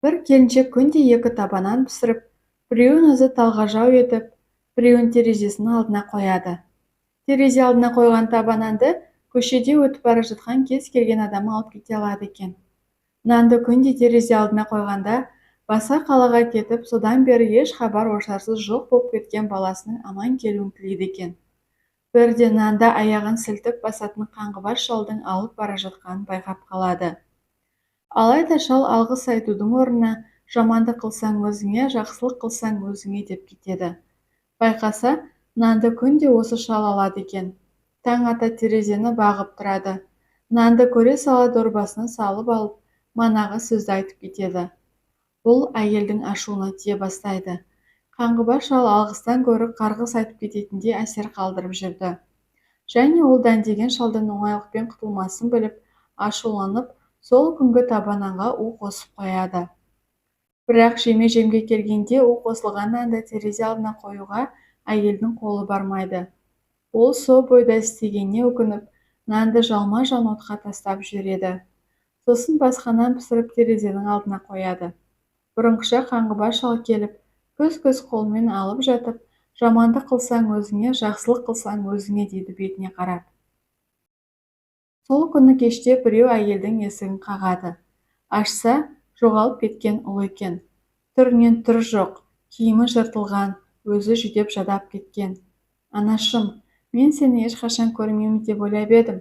Бір келіншек күнде екі таба нан пісіріп, біреуін өзі талғажау етіп, біреуін терезесінің алдына қояды. Терезе алдына қойған таба нанды көшеде өтіп бара жатқан кез келген адам алып кете алады екен. Нанды күнде терезе алдына қойғанда, басқа қалаға кетіп, содан бері еш хабар-ошарсыз жоқ болып кеткен баласының аман келуін тілейді екен. Бірде нанды аяғын сілтіп басатын қаңғыбас шалдың алып бара жатқанын байқап қалады. Алайда шал алғыс айтудың орнына жамандық қылсаң өзіңе, жақсылық қылсаң өзіңе деп кетеді. Байқаса, нанды күнде осы шал алады екен. Таң ата терезені бағып тұрады. Нанды көре сала дорбасына салып алып, манағы сөзді айтып кетеді. Бұл әйелдің ашуына тие бастайды. Қаңғыбас шал алғыстан гөрі қарғыс айтып кететіндей әсер қалдырып жүрді. Және ол дәндеген шалдан оңайлықпен құтылмасын біліп, ашуланып, сол күнгі таба нанға у қосып қояды. Бірақ жеме-жемге келгенде у қосылған нанды терезе алдына қоюға әйелдің қолы бармайды. Ол со бойда істегеніне өкініп, нанды жалма-жан отқа тастап жібереді. Сосын басқа нан пісіріп терезенің алдына қояды. Бұрынғыша қаңғыбас шал келіп, күс-күс қолымен алып жатып, жамандық қылсаң өзіңе, жақсылық қылсаң өзіңе дейді бетіне қарап. Сол күні кеште біреу әйелдің есігін қағады. Ашса, жоғалып кеткен ұлы екен. Түрінен түр жоқ, киімі жыртылған, өзі жүдеп жадап кеткен. Анашым, мен сені ешқашан көрмеймін деп ойлап едім.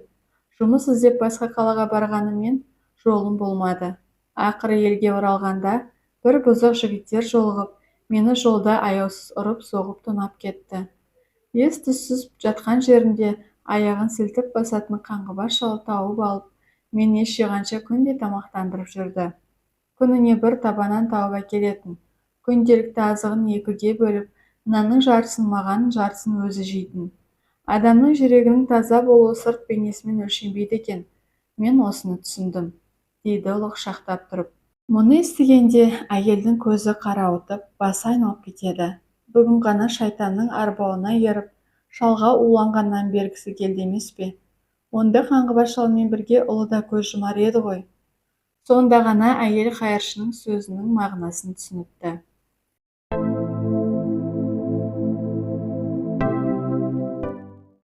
Жұмыс іздеп басқа қалаға барғаныммен жолым болмады. Ақыры елге оралғанда бір бұзық жігіттер жолығып, мені жолда аяусыз ұрып-соғып тонап кетті. Ес-түссіз жатқан жерімде аяғын сілтіп басатын қаңғыбас шал тауып алып, мені ес жиғанша күнде тамақтандырып жүрді. Күніне бір таба нан тауып әкелетін. Күнделікті азығын екіге бөліп, нанның жартысын маған, жартысын өзі жейтін. Адамның жүрегінің таза болуы сырт бейнесімен өлшенбейді екен. Мен осыны түсіндім, дейді ұлы құшақтап тұрып. Мұны естігенде әйелдің көзі қарауытып, басы айналып кетеді. Бүгін ғана шайтанның арбауына еріп, шалға уланғаннан бергісі келді емес пе? Онда қаңғыбас шалмен бірге ұлы да көз жұмар еді ғой. Сонда ғана әйел қайыршының сөзінің мағынасын түсініпті.